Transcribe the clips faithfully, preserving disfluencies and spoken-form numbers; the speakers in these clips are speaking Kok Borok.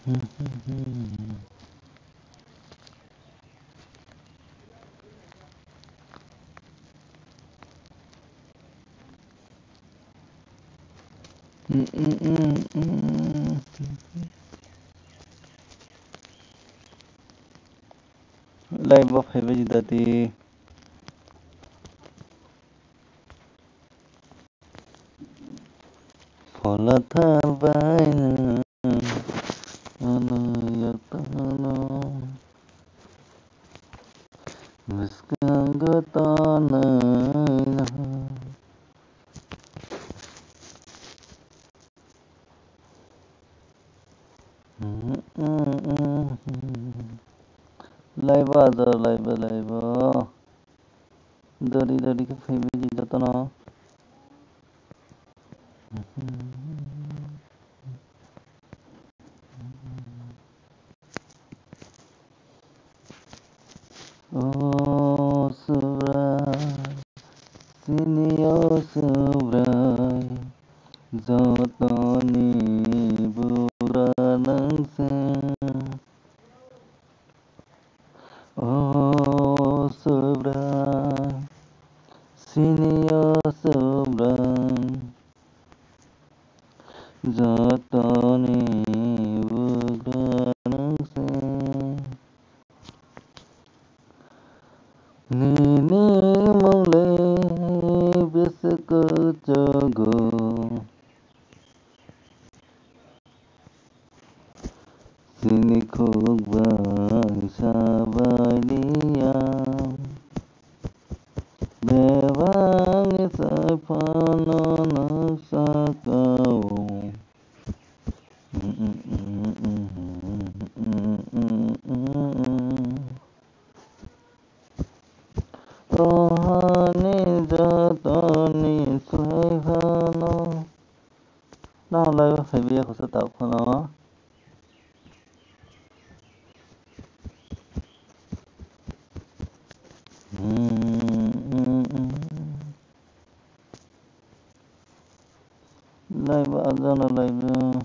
Live bo phaibai di dadi. Phola thalbaino ano yaktano bwskango tonwino. Laibo ajo, laibo, laibo. Dori, dori khe phaibai di jotono. O Subrai, chini o Subrai, jotoni bugra nwng se. O Subrai, chini o Subrai, jotoni bugra nwng se. Nini mung le bwswk kwchwgo. Chini khuk bai sabai liya, bebak ni sai phano nwng saka o. Rohani jotoni slai phano. Nang lai phaibai ya khusa tak phano. Live ajana live.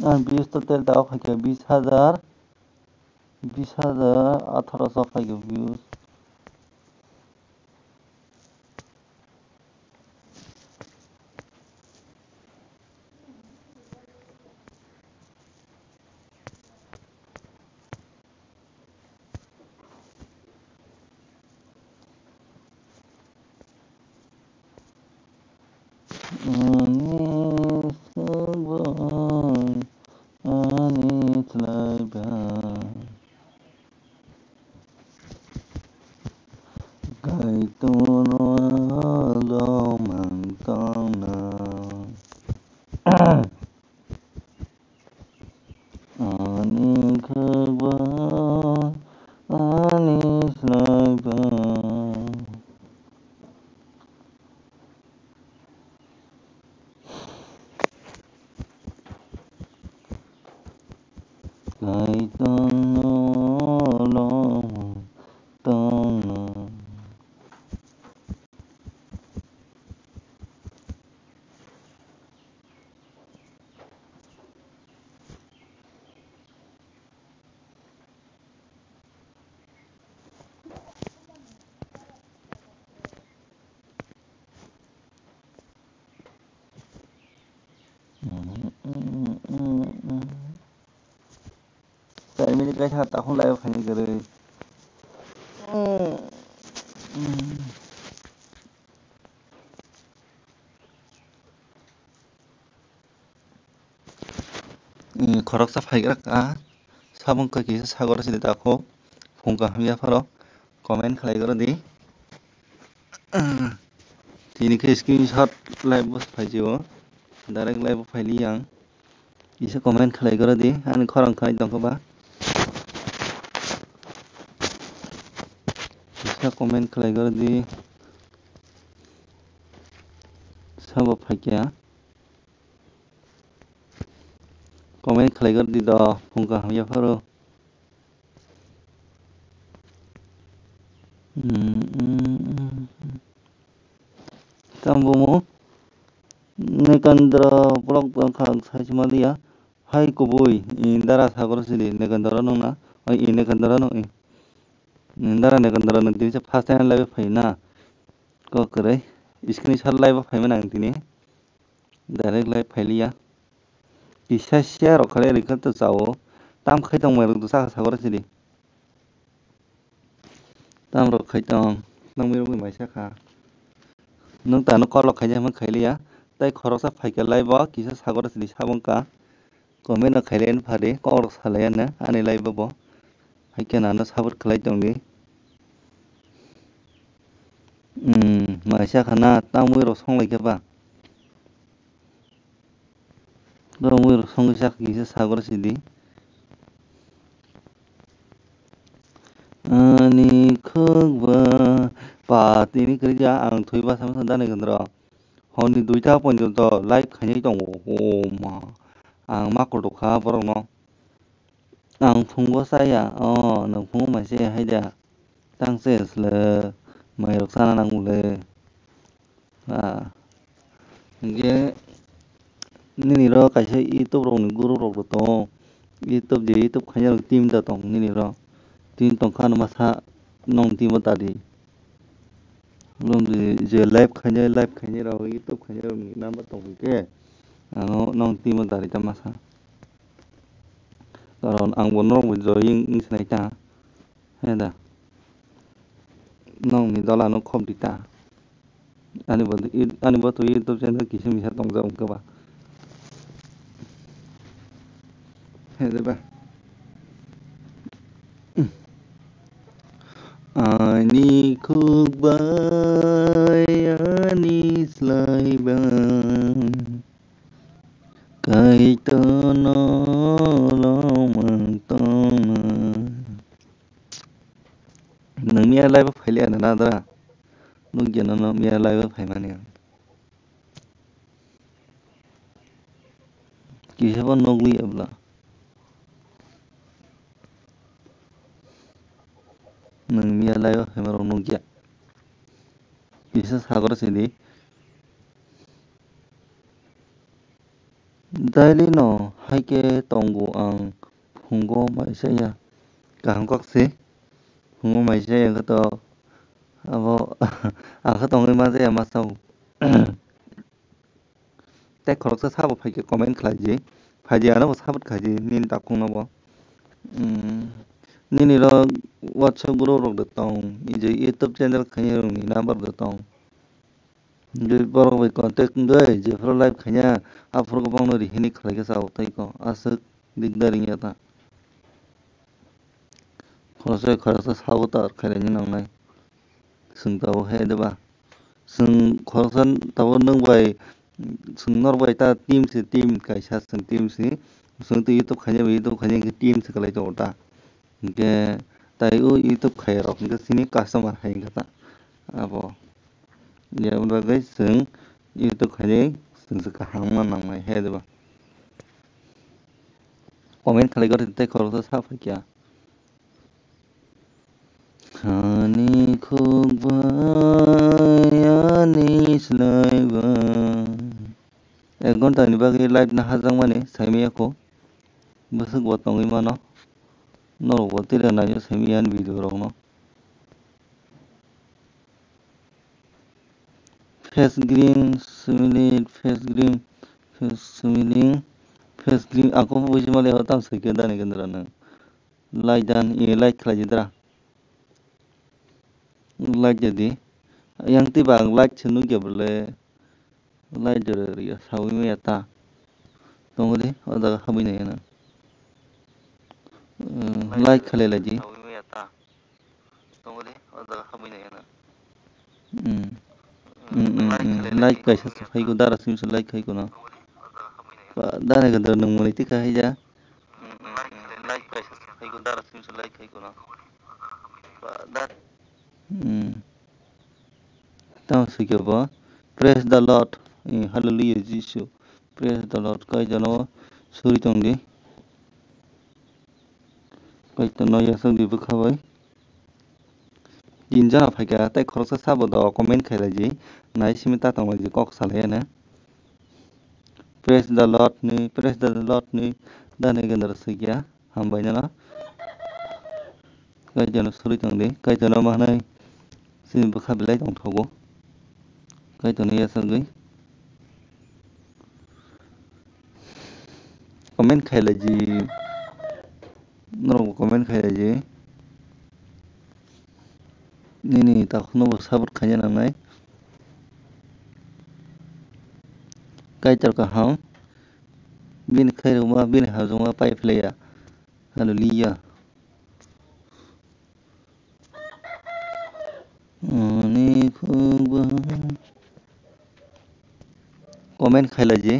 Ang views total tao khaikha bis hajar, bis hajar atharo so khaikha views. Ani swk bai ani chwlai bai. Kaitorno lomang tongna. Ani khwkbo, ani slaibo. Kaitorno lomang tongna. Char minute kaisa takhuk live khaini kwrwi. Khoroksa phaigraka, samung kaki sagor sidi takhuk, phung kaham yapharo comment khlai goro di. Tini khe screenshot live bo phai jio, direct live bo phai li ang. Kisa comment khlai goro di, ani khorang khai tongkha ba. Kisa comment khlai goro di. Sabo phaikya. Comment khlai goro di do, phung kaham yapharo. Hmm, hmm, hmm. Tamo Nikandra vlog bangkha ang sai se manliya. Hai kubui, i dara sagor sidi Nikandra nung na. Oi, i Nikandra nung i. I dara Nikandra nung tini se first time live phai na. Kok kwrwi. Screenshot live phai mano ang tini. Direct live phailiya. Kisa sia rok khalai rikha to chao. Tam khai tong mai rok to saka sagor sidi. Tam rok khai tong. Nang mai rok mai sa kha. Nung ta no call rok khaina hwnba khailiya. Tai khoroksa phaikha live o kisa sagor sidi sabong ka. Comment no khaile ani phadi kok rok salai ano ani live o bo. Hai khe nano support khlai tongdi. Hmm, maisa khana tamwi rok song lai khe ba. Tamwi rok song kisa kisa sagor sidi. Ani khuk ba pa tini kwrwi ja ang thwi basa basa dani kwndro. Honni duita porjonto live khainai tongo. O ma, ang ma kotok kha borokno. Ang phungo chaya, o nwng phungo mai se hai da. Tang se sle mai rok sana nang ule. Ah. Hinkhe nini ro kaisa YouTube rokni guru rok bo tongo. YouTube je YouTube khaina rok team da tong nini ro. Team tong kha no masa nong team o ta di. Nong je, je live khainai, live khainai rok, YouTube khainai rok ni number tong khe, ano nong team o ta ri ta masa. Karon ang bo norok bo join wng sinai ta. He da. Nong ni dola no khop di ta. Ani bo, ani bo to YouTube channel kisa misa tong jak wng khe ba. He de ba. Ani khuk bai ani slai bai. Kaitorno lomang tongma. Nwng miya live o phailiya na nadra? Nukya nono miya live o phaimani ang. Kisa bo nukliya bwla. Nwng miya live o phaimarok nukya. Kisa sagor sidi. Daily no hai khe tongo ang phungo mai chaya. Kaham kok se phungo mai chaya khe to abo ang khe tongwi ma chaya ma sao. Tei khoroksa sabo phaikhe comment khlaidi, phaidi ano bo support khaidi nini takhukno bo. Nini ro WhatsApp group rok de tong, ije YouTube channel khainai rokni number de tong. Borok bai contact wngwi jephuru live khaina aphuru kwbangno rihini khlaikhe chao tei ko aswk dikdar wngya ta. Khoroksa khoroksa sabo ta khairani nangnai. Chwng tabuk he de ba. Chwng khoroksa tabuk nwng bai, chwng norok bai ta team se, team kaisa chwng team se. Chwng tei YouTube khaina bai YouTube khaina hwnkhe team se kwlai tongo ta. Hwnkhe tai o YouTube khairok hwnkhe chini customer hai wngkha ta. Abo. Aboni bagwi chwng YouTube khainai chwng se kaham ma nangnai he de ba. Comment khlai gori tei khoroksa sa phaikya. Ani khuk bai ani slai bai. Ek ghonta ni bagwi live na hajakmani saimaya kho. Bwswk bo tongwi mano. Norok bo tira naio saimaya ani video rokno. Face green, similar, face green, face similar, face green. Ako buji male ho tam seke dani kendra nang. Like dan, e, like khlai di dra. Like jadi. Yang tiba ang like se nukya bole. Like jora riya sawi maya ta. Tongo de, o jaga habwi nai na. Like khlai lai di. Hmm. Hmm, hmm, hmm. Like kaisa se phai ko, dara sim se like khai ko no. Ba, dara ga dara nung mani ti khai ja. Hmm. Tamo swi khe bo, "Praise the Lord, eh, Hallelujah, Jisu, praise the Lord," kaitorno suri tong di. Kaitorno yasok di bwkha bai. Tin jona phaikha, tei khoroksa sabo do comment khailai di, nai simi ta tonglaidi kok salai ano. Praise the Lord ni, praise the Lord ni, dani gendra sui kya, hambai nana. Kaitorno suri tongdi, Kaitorno manai, sini bwkha belai tongthogo. Kaitorno yasagwi. Comment khailai di. Norok bo comment khailai di. Nini takhukno bo support khaina nangnai. Kaitor kaham. Bini khairokma, bini hamjakma pai phlaiya. Hallelujah. Ani khukbo. Comment khailai di.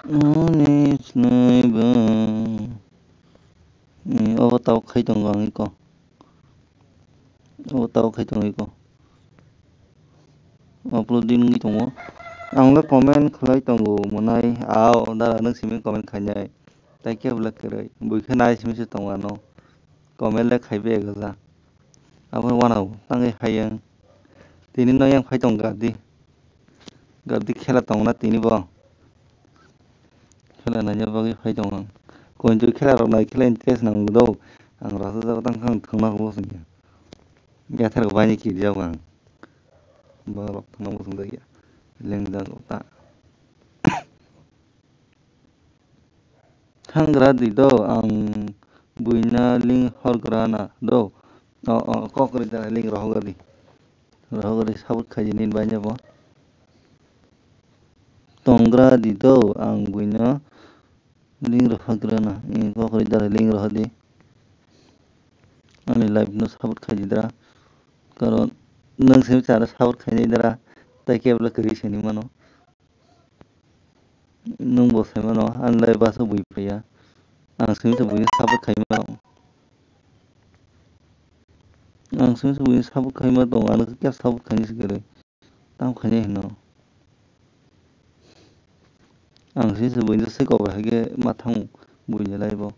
Ani snai ba. Ni obo tao khai tongo ang iko. Obo tao khai tongo iko. Uploading wngwi tongo. Ang le comment khlai tongo mwnai. Ao dara nwng simi comment khainai. Tai khe bwle kwrwi. Bui khe nai simi se tongo ano. Comment le khaibe gaja. Abo wanao tangwi hayung. Tini no yang phai tong gardi. Gardi khela tongna tini bo. Khela naina bagwi phai tong ang. Koinjoi khela rok nai khela interest nang do. Ang rasa jaga tang khang thangna hubo singya. Yathar ko baini ki jaga ang. Borok thangna bo singya. Leng jaga ta. Thangra di do ang buina ling horgra na do. O, o, kok ri da ling rohogri. Rohogri sabut khaji nin baina bo. Tongra di do ang buina ling rohogri na. I kok ri da ling rohodi. Ani life no sabut khaji dra. Karon nang simi chara sabut khaji dra. Tai kebla kri sini mano. Nwng bo sai mano, ani lai bwswk bui phaiya. Ang simi se buino support khai mano. Ang simi se buino support khai ma tongo, ano khe kebo support khainai se kwrwi. Tamo khainai hino. Ang simi se buino se kok hai khe ma thango buini lai bo.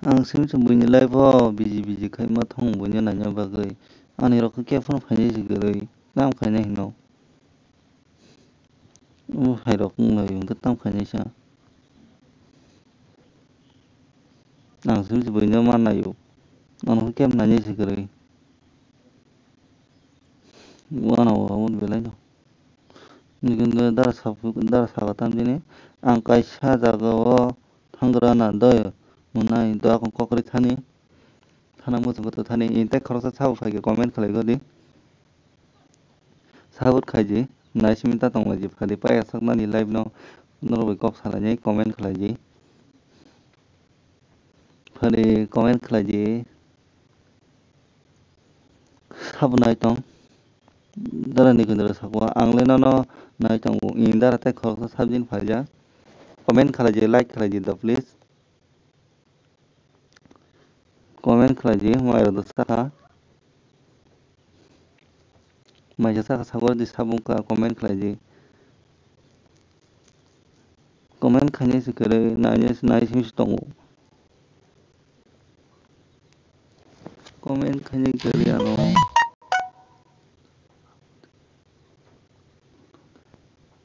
Ang simi se buini life o biji biji khaima thang buino naina bagwi. Ani rok khe kebo phano phainai se kwrwi. Tamo khainai hino. O hai rok wng lai hwnkhe tamo khainai sa. Ang simi se buino ma naio. Ano khe kebo nainai se kwrwi. Uanao abo belai no. Nini dara sabu, dara saka tam dini. Ang kaisa jaga o thangra na doi mwnai do akon kokri thani. Thana muchung kotor thani. Ini tei khoroksa sabo phaikhe comment khlai godi. Support khaidi. Naisimi ta tonglaidi. Phadi paiya saknani live no norok bai kok salainai comment khlaidi. Phadi comment khlaidi. Sabo nai tong. Dara ni kundra sabo ang le nono nai tongo. Ini dara tei khoroksa sabjin phaijak. Comment khlaidi, like khlaidi do please. Comment khlaidi, mai rok do saka. Mai saka sabo di sabung ka comment khlaidi. Comment khainai se kwrwi, nainai se, nai simi se tongo. Comment khainai kwrwi ano.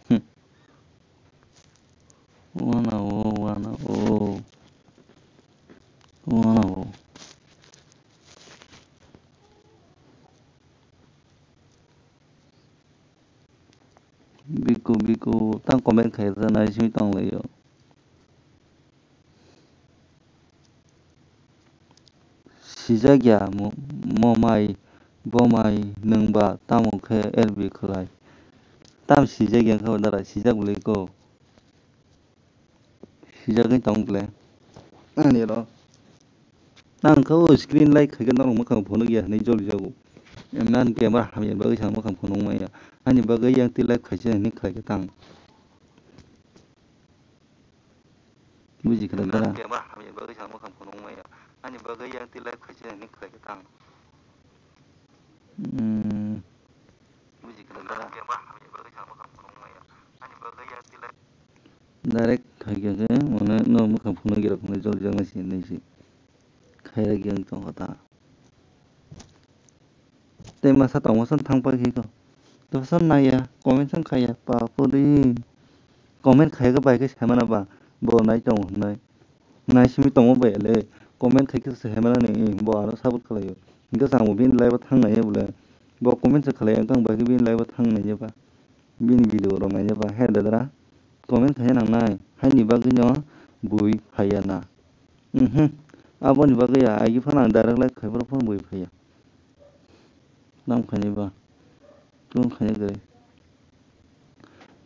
Hmm. Wana o, wana o. Wana o. Biku biku tang comment khaijak nai simi tong lai o. Sijak ya mo, mo mai, bo mai nwng ba tamo khe R B khlai. Tam sijak ya khe dara sijak bwlai ko. Sijagwi tong ble. Ani ro. Nang kha o screen light khaikhe norok mwkhang phunuk ya hinwi joli jago. Nang camera hamya bagwi sa mwkhang phunuk maya. Ani bagwi yang twi live khaisa hinwi khlaikhe tang. Buji kha dara. Nang camera hamya bagwi sa mwkhang phunuk maya. Ani bagwi yang twi live khaisa hinwi khlaikhe tang. Hmm. Buji kha dara. Direct khaikhe mane no mwkhang phunuk ya hinwi joli jago hinwi si. Khairok yang tong kha ta. Tei masa tongma san thang pai khe ko. To san naya, comment san khaya, pa puri. Comment khaya khe bai khe sai mana ba, bo nai tongo hinwi. Nai simi tongma bai le, comment khai khe sai mana ni, bo ano support khlaio. Hingke chang bo bini live o thang nai bole. Bo comment se khlai ang kang bai khe bini live o thang nai ba. Bini video rok nai ba, he dadra. Comment khai nang nai, haini bagwi no bui phaiya na. Mhm. Aboni bagwi ya, aigi phano ang direct live khai borok phano bui phaiya. Nam khaini ba. Tun khaini gre.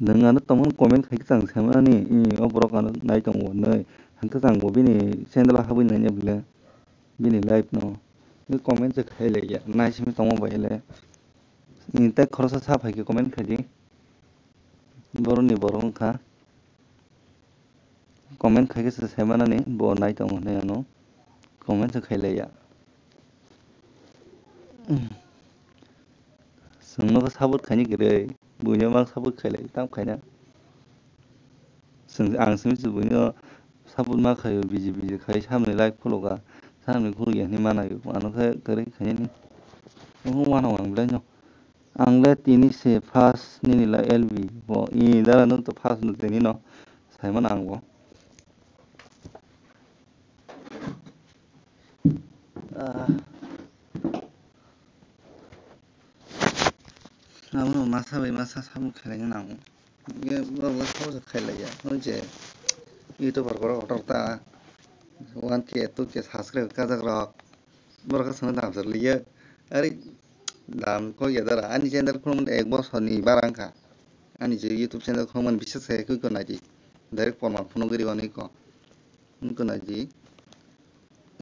Nwng ano tongmani comment khai kwchang samani, i, o borok ano nai tongo, nai. Hangkhe chang bo bini channel o habwi nai bole. Bini live no. Ni comment se khai le ya, nai simi tongma bai le. Ni tei khoroksa sa phai khe comment khai di. Borok ni borok wngkha. Comment khai khe se sai manani bo nai tongo hinwi ano comment se khai le ya. Chwng no khe support khaini kwrwi, buino mang support khai lai, tam khaina. Chwng, ang simi se buino support ma khaio, biji biji khai, samni like khulukha, samni khulukya hinwi manaio, ano khe kwrwi khainani. Omo wanao ang belai no. Ang le tini se first nini la L B bo, i dara nwng to first no tini no, sai mano ang bo. Ah. Abo masa bai masa samung khlai nang. Ye borok bo sabo se khlai ya. Hoi je YouTuber borok kotor ta one K, two K subscribe kajak rok. Borok ka sano dam sar liya. Ari dam ko ya dara. Ani channel khulum ek bosor ni barang kha. Ani je YouTube channel khulum bisas khe ko nai di. Direct porman phone giri oni ko. Wngkha naidi.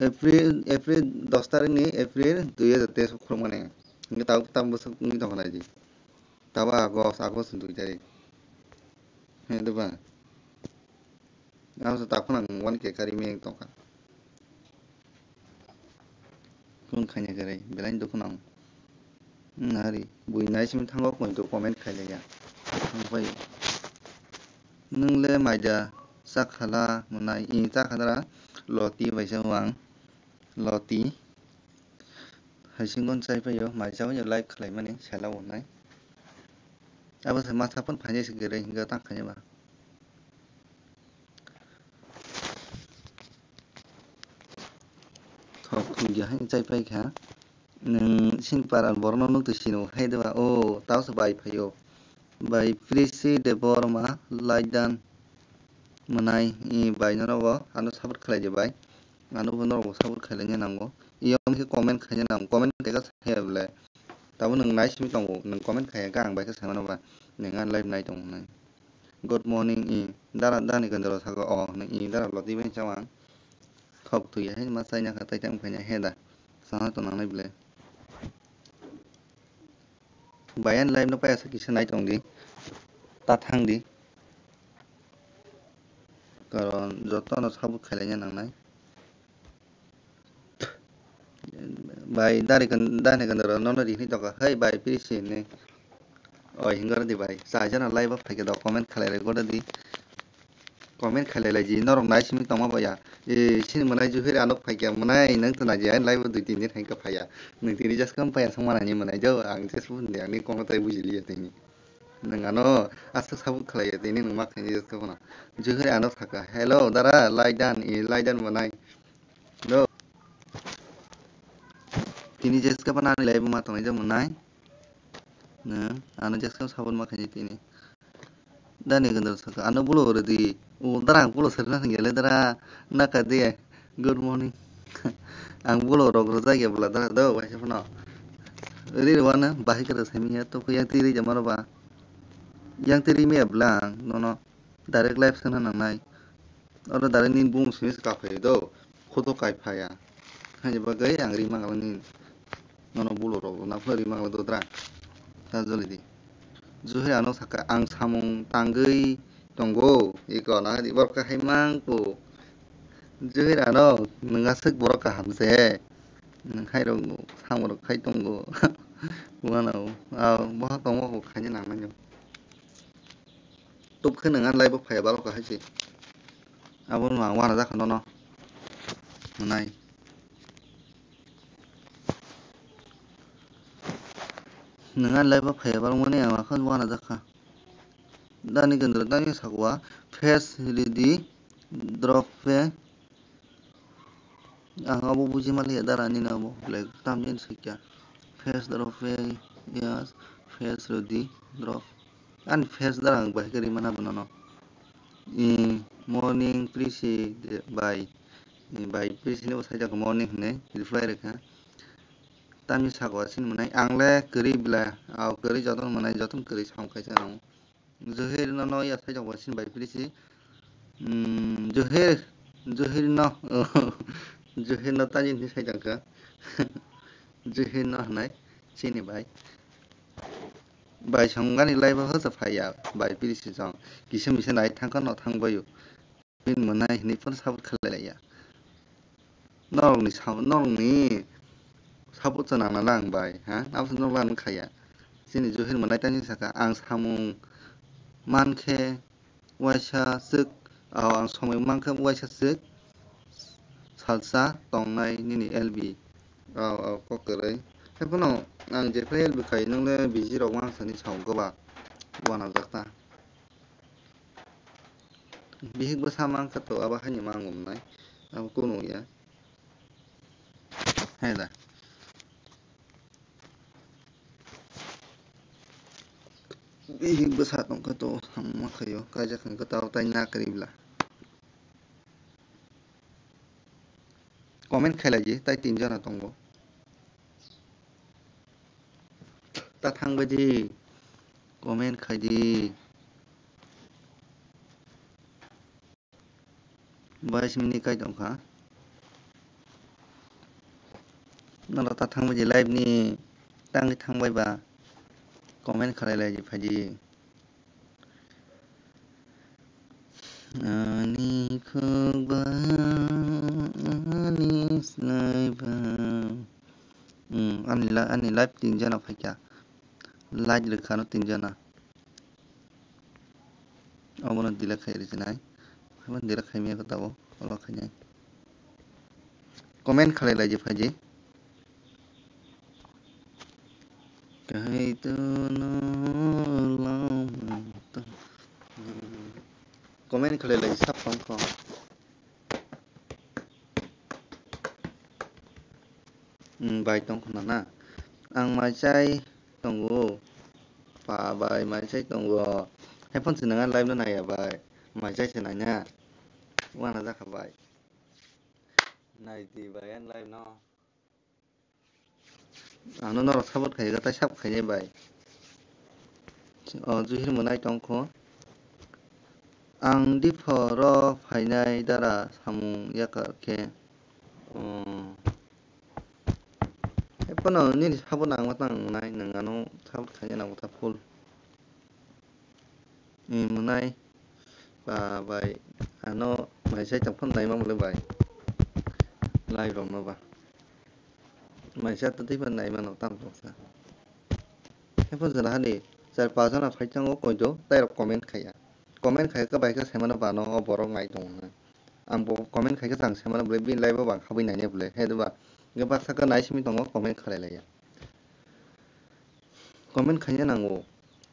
April, April dos tarikni April dui hajar teis o khulukmani. Hingke tabuk tam bwswk wngwi tongkha naidi. Tabuk August, August ni dui tarik. He, diba? Abo se takhuk nang one K kari meng tongkha. Kung khanya kari, belai dukhu nang. Nari, bui nai simi thango, koi to comment khai le ya. Thang pai. Nwng le maida chakhala mwnai, i chakha dara, loti bai sa wang, loti. Hai sing gon chai paio, mai chao yo like khlai mani, sela wng nai. Abo se ma thapon phai se gere, hinga tang khai ba. Thok thung ya hai chai pai kha. Nwng sini paran borokno nuk twi sino hai deba. O, tao se bai phaio. Bai Prisi Debbarma, Laidan mwnai, i bai no nogo, ano support khlai di bai. Ano bo nogo support khlai ni nango. I yong khe comment khlai ni nango. Comment teka sai bole. Tabo nwng nai simi tongo. Nwng comment khai kha ang bai khe sai mano ba. Nwng ang live nai tongo nai. Good morning, i dara dani kendro saka o, nwng i dara loti bai chawang. Thok twi hai ma chai na kha tai tang phai na he da. Sana to nang nai bole. Bayan live no paya sa kisa nai tong di. Ta thang di. Karon joto no sabuk khailai na nang nai. Bai dari kan, dani kan daro nono rini toka. Hai bai piri sini. Oi hingor di bai. Sa jana live up thake do comment khalai re goda di. Comment khalai lai ji, norok nai simi tongma baya. E, sini mwnai juhir anok phaikya, mwnai nang tona ji, ain live o dui tin din haikha phaya. Nang tini jaskam paya songma nani mwnai jo, ang jesbo hindi, ang ni kono tai buji liya tini. Nang ano, aswk sabuk khalai ya tini, nang ma khaini jaskam na. Juhir anok thaka, "Hello, dara, lai dan, e, lai dan mwnai." Do. Tini jaskam nani live ma tongnai jo mwnai. Nang, ano jaskam sabun ma khaini tini. Dani gandar saka, ano bulo redi. O dara ang bulo serna hinggele dara. Naka de. Good morning. Ang bulo rok rojak ya bula dara do, waisa phano. Ri rwana, bahai kara semi ya, to yang tiri jamaro ba. Yang tiri me blang, no, no. Direct live sana nang nai. Oro direct nini bumung simi se kaphai do, khoto kai phaya. Haini bagwi ang ri mangala nini. Nono bulo rok na phari mangala do dra. Ta joli di. Juhir ano saka ang samung tangwi tongo. Iko na di borok kahai mang ko. Juhir ano nwng aswk borok kaham se. Nwng hai rok samung rok khai tongo. Wano, ah, boha tongo ko khaina nang nang. Tuk khe nwng a live o phaiya balo kahai se. Abo no ang wana jakha nono. Mwnai. Nwng a live o phaiya balo mani ang akhan wana jakha. Dani kendro dani sakwa face ready drop pe. Ang abo buji maliya dara nini abo black tamjani sakya. Face drop pe, yes, face ready drop. Ani face dara ang bahai khe rimana bono no. I morning prisi de bai. I bai prisi ni bo sajak morning hwnwi reply rwkha. Tamni sakwa sini mwnai ang le kwrwi bla, au kwrwi jotono mwnai jotono kwrwi sam kaisa ang. Johir no no ya sajak wa sini bai prisi. Mm, Johir, Johir no, Johir no tani ni sajak ka. Johir no hwnai sini bai. Bai songani live o hosa phaiya, bai piri si song. Kisa misa nai thangkha no thangbaio. Min mwnai hinwi phano support khalai laiya. Norokni sa-, norokni support sa nangna lang bai, ha? Abo se norok lang khaya. Chini Johir mwnai tani saka, ang samung mankhe waisa swk, ao ang somoi mankhe waisa swk, salsa tongnai nini L B. Ao, ao, kok kwrwi. Haiphano ang jephai L B khai, nwng le busy rok wngsa hinwi sao goba. Wanajak ta. Bihik bwsa mankha to, abo haini mango mwnai. Abo kunu ya. Hai da. Bihik bwsa tongkha to, hamma khaio. Kaijak hwnkhe tao tai na kwrwi bla. Comment khailai di, tai tin jona tongo. Ta thangbai di, comment khai di. Bais minute kai tongkha. Nalo ta thangbai di live ni, tangwi thangbai ba, comment khalai lai di phai di. Ani khuk ba, ani slai ba. Hmm, ani la-, ani live tin jana phaikha. Like rwkha no tin jana. Obono delete khai rwkha nai. Obono delete khai maya khe tabuk. Olo khainai. Comment khalai lai je phai je. Kaito no lama to. Comment khalai lai sap tong kho. Hmm, bai tong khna na. Ang mai chai tongo. Pa bai mai chai tongo. Hai phone se nang live no naiya bai. Mai chai se nanya. Wana jakha bai. Nai di bai ang live no. Ano norok support khai kha, tai sub khainai bai. O Juhir mwnai tongkho. Ang diphoro phainai dara samung yakar khe. O. Epono nini support nangma tang mwnai, nwng ano support khaina nango ta full. Ni mwnai ba bai ano mai sai tong phano naima mole bai. Live rok no ba. Mai sa twi ba naima no tam tong sa. Hepon jora hani char pas jona phai tongo koi do tai rok comment khaiya. Comment khai ka bai ka sai mano ba no o borok nai tong na. Ang bo comment khai ka chang sai mano bole bin live o bang habwi nai ne bole. He do ba. Ge baksa ka nai simi tongo comment khalai laiya. Comment khaina nango.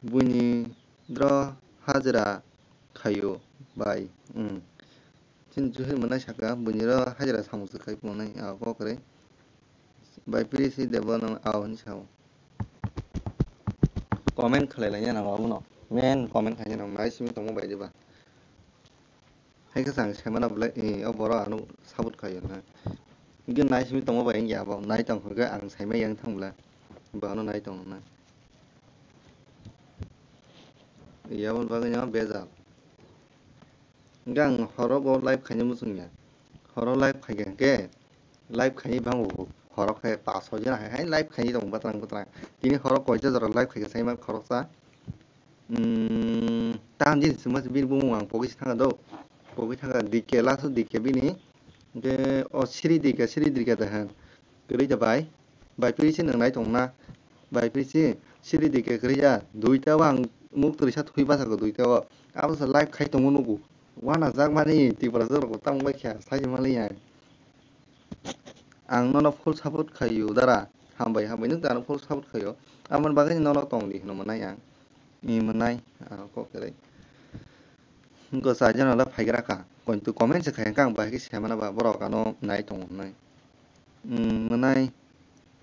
Buini dro hajra khaio bai. Hmm. Chini Juhir mwnai saka buini ro hajra samung se khai pwnai a kok re. Bai piri si debo nang ao hinwi sao. Comment khalai laina nango abono. Men comment khaina nango. Nai simi tongma bai diba. Hai khe chang sai mano bole, eh, o borok ano support khaio na. Hingke nai simi tongma bai wngya bo, nai tong hingke ang sai mai yang thang bole. Bo ano nai tong na. Yaboni bagwi no bejal. Hingke ang horo bo live khaina muchung ya. Horo live khaikha hingke, live khaini bangbo horo khe pas soi jora hai, hai live khaini tongo batrang batrang. Tini horo koita jora live khaikha saima khoroksa. Hmm, tam jini sima bini bumung ang pogwi thangkha do. Pogwi thangkha D K, last D K bini. Hingke o siri D K, siri D K da han. Kwrwi da bai. Bai piri se nang nai tong na. Bai piri se siri D K kwrwi ya. Duita o ang muk twrwi sa thwi basa ko duita o. Abo sa live khai tongo nugo. Wana jak mani Tiprasa rok tamo bai kha sai mali ya. Ang nono full support khaio dara. Hambai, hambai, nwng ta ano full support khaio. Amoni bagwi nono tong di hwnwi mwnai ang. I mwnai, ah, kok kwrwi. Hwnkhe chajana le phaigra kha. Kointu comment se khai kha ang bahai khe sai mana ba borok ano nai tongo hwnwi. Mm, mwnai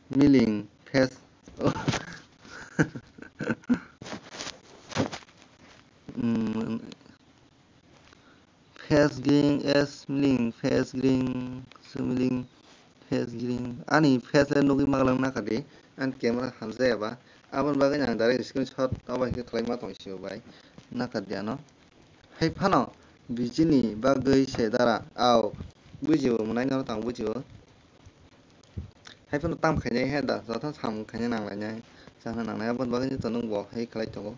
miling face. Mm, face green, as miling, face green, smiling, face green. Ani face le nugwi magwlang nakha di. Ani camera hamjaya ba. Aboni bagwi ang direct screenshot abo hai khe khlai ma tong sio bai. Nakha di ano. Hai phano bijini bagwi se dara. Au. Bujio, mwnai no tang bujio. Hai phano tam khainai he da, joto sam khaina nanglainai, chana nangnai, aboni bagwi to nwng bo hai khlai tongo.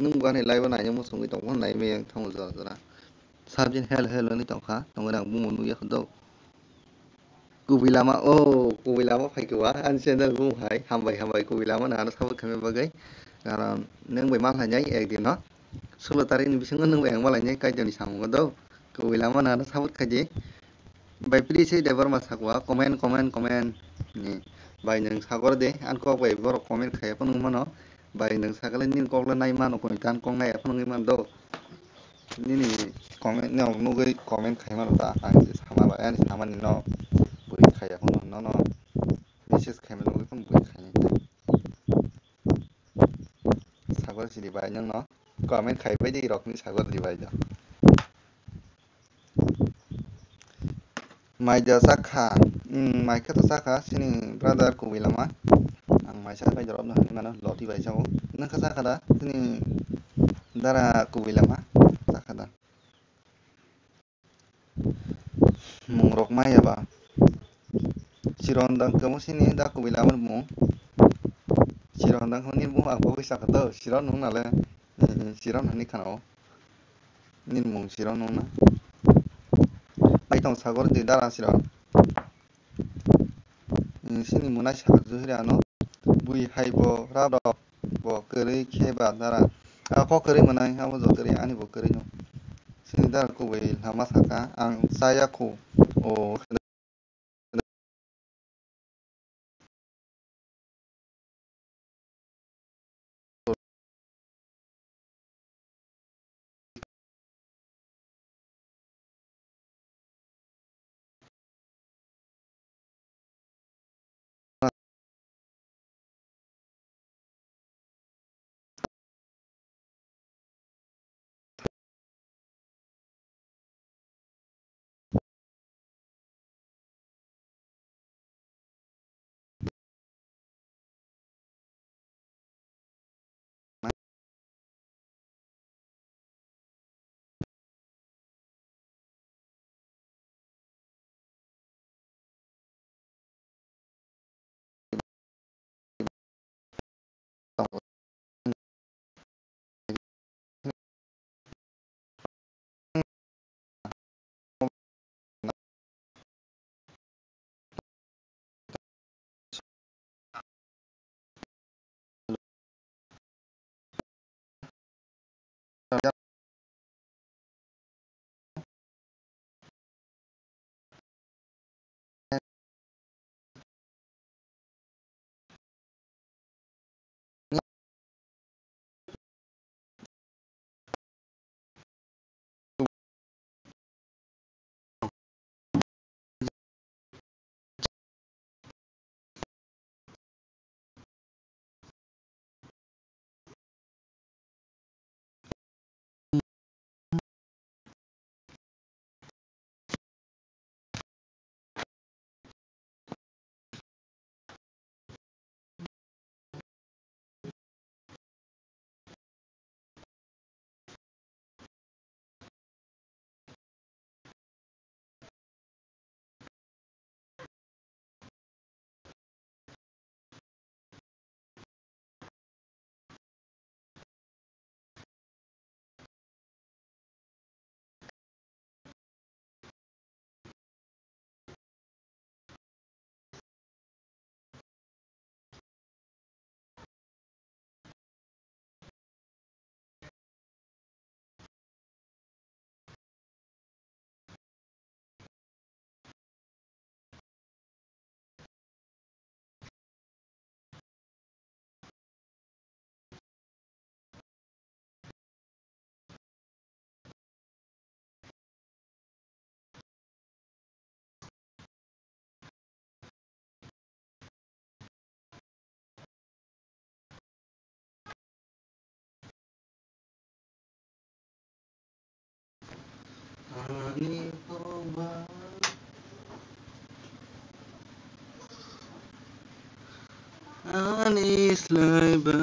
Nwng bo ani live o naina muchungwi tongo, nai maya wng thango jora jora. Sabjin hel hel wngwi tongkha, tongwi ang bumo nukya kho do. Kubui lama, o, kubui lama phaikha ani channel bumo hai, hambai hambai kubui lama no ano support khaima bagwi. Karon nwng bai ma khlainai ekdin no. Sulo tarikni bisingo nwng bai ang malainai Kaitorni samungo do. Kubui lama no ano support khaidi. Bai please se Debbarma sakwa comment, comment, comment. Ni bai nwng sagor de, ang kok bai borok comment khaiya phano wngmano. Bai nwng sagale nini kok le nai mano, koi tan kok nai phano wngwi mano do. Nini comment no nugwi comment khai mano ta, ang se sama bai, ani samani no bui khaiya phano nono message khai mano nugwi phano bui khai nai ta. Sagor sidi bai nwng no comment khai bai di rok ni sagor di bai do. Mai da chakha, mm, mai khe to chakha, sini brother kubui lama. Ang mai cha bai dorop no hinwi mano, loti bai cha o. Nwng kha chakha da, sini dara kubui lama, chakha da. Mung rok maya ba. Chiron dang kamo sini da kubui lama mung. Chiron dang kamo ni mung ang pogwi chakha to, Chiron nung nale, mm, Chiron hani khana o. Nini mung Chiron nung na. Ai tong sagor di dara Chiron. Sini mwnai sakha juhiri ano. Bui hai bo rab rok bo kwrwi khe ba dara. A kok kwrwi mwnai abo jo kwrwi ani bo kwrwi no. Sini dara kubui lama sakha ang chaya khu. O. Ani slai ba.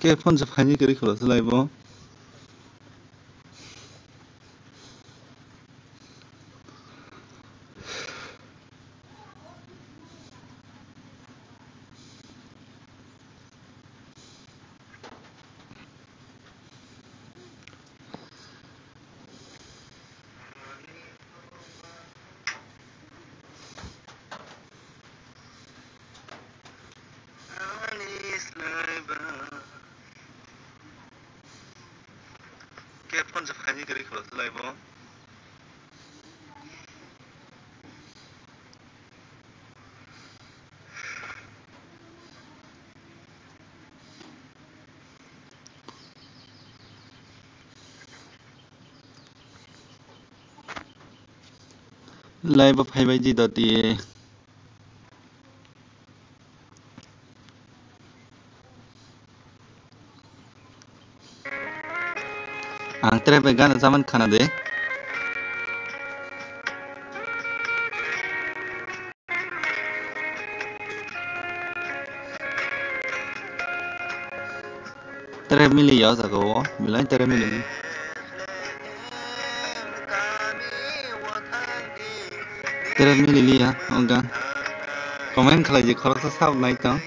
Ke phone se phaini kwrwi khwlasa lai bo. Ke phone se phaini kwrwi khwlasa lai bo. Live o phaibai di doti. Ang tere bai gana chaman khana de. Tere mili ya jaga o, belai tere mili. Tere mili liya, o gan. Comment khlai di, khoroksa sab nai tong.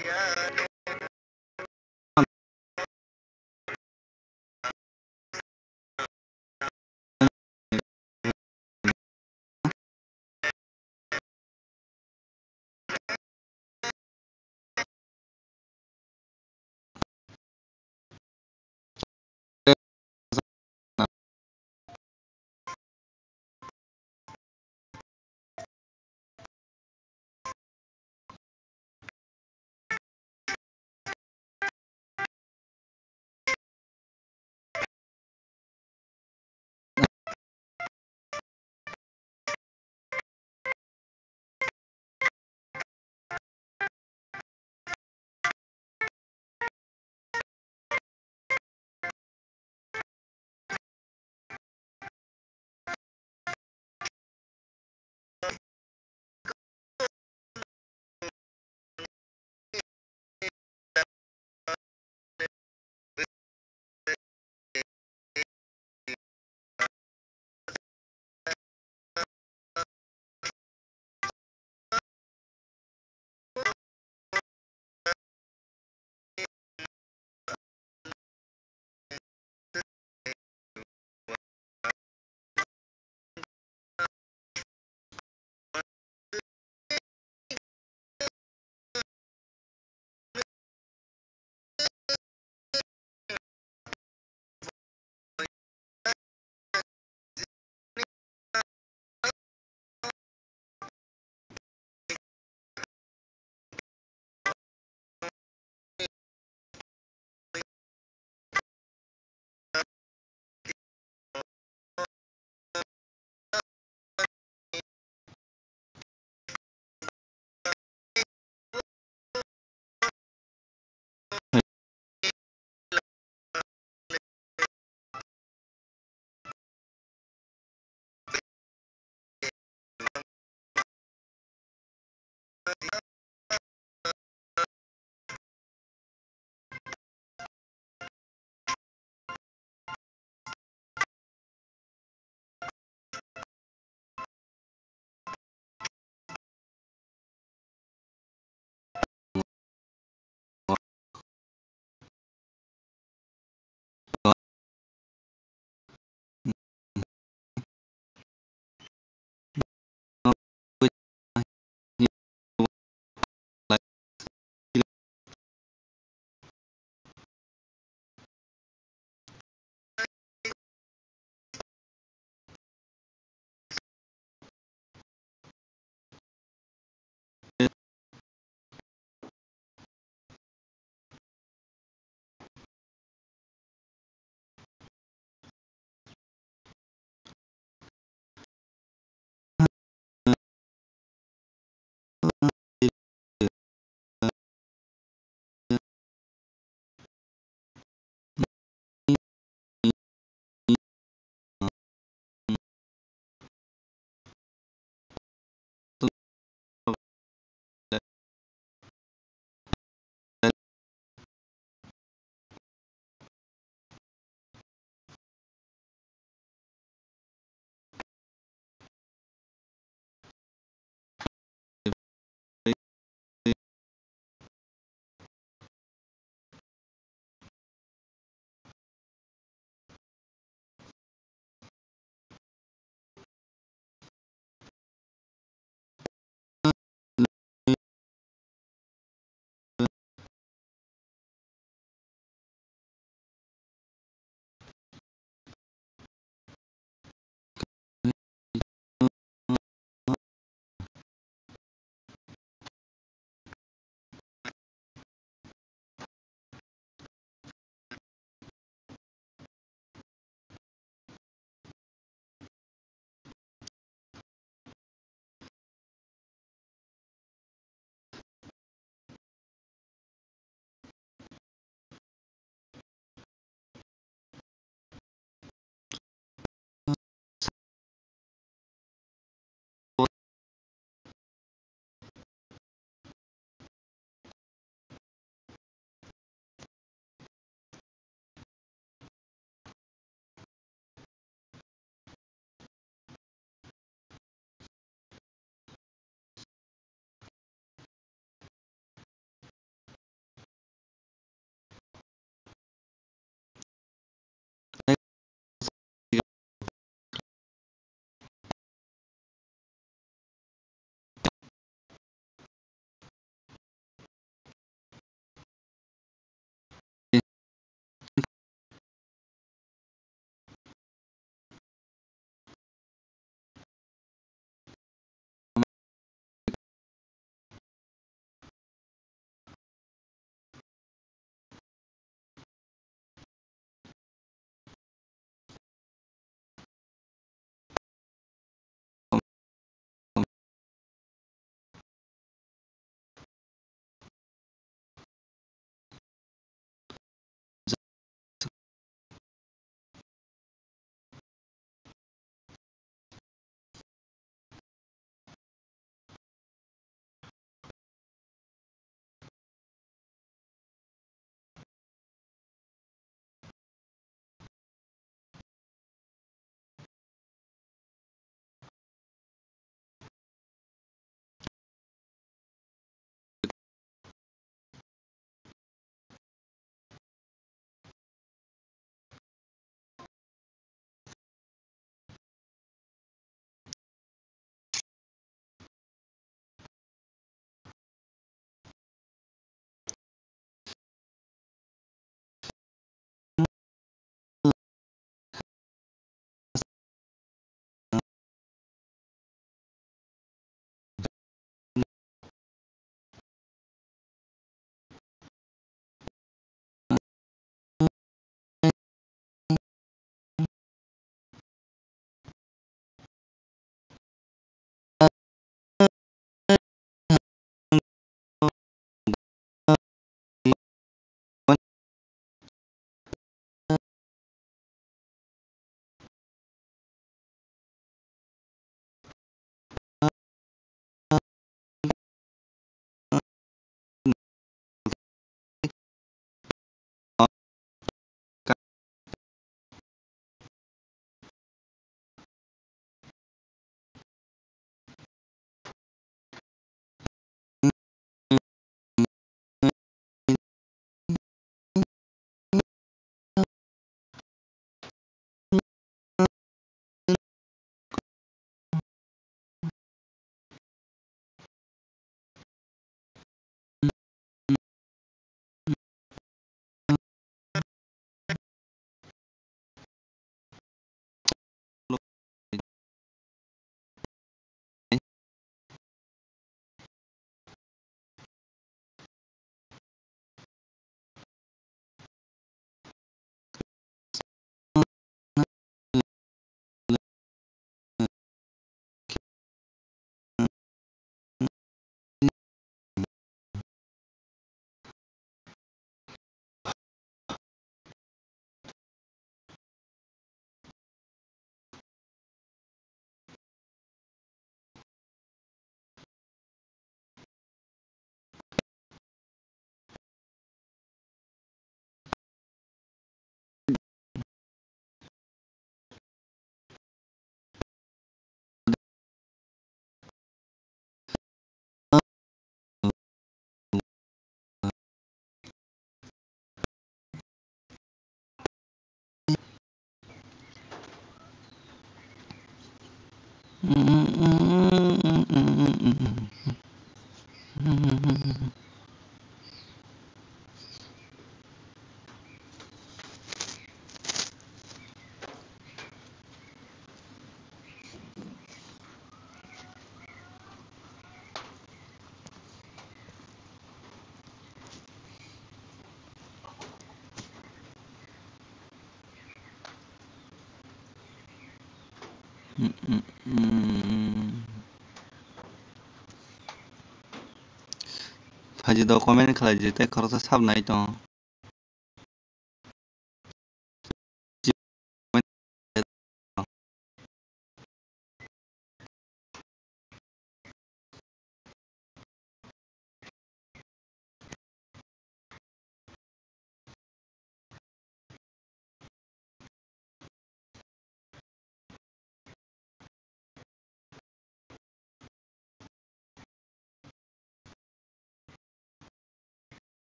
Phaidi do comment khlai di, tei khoroksa sab nai tongo.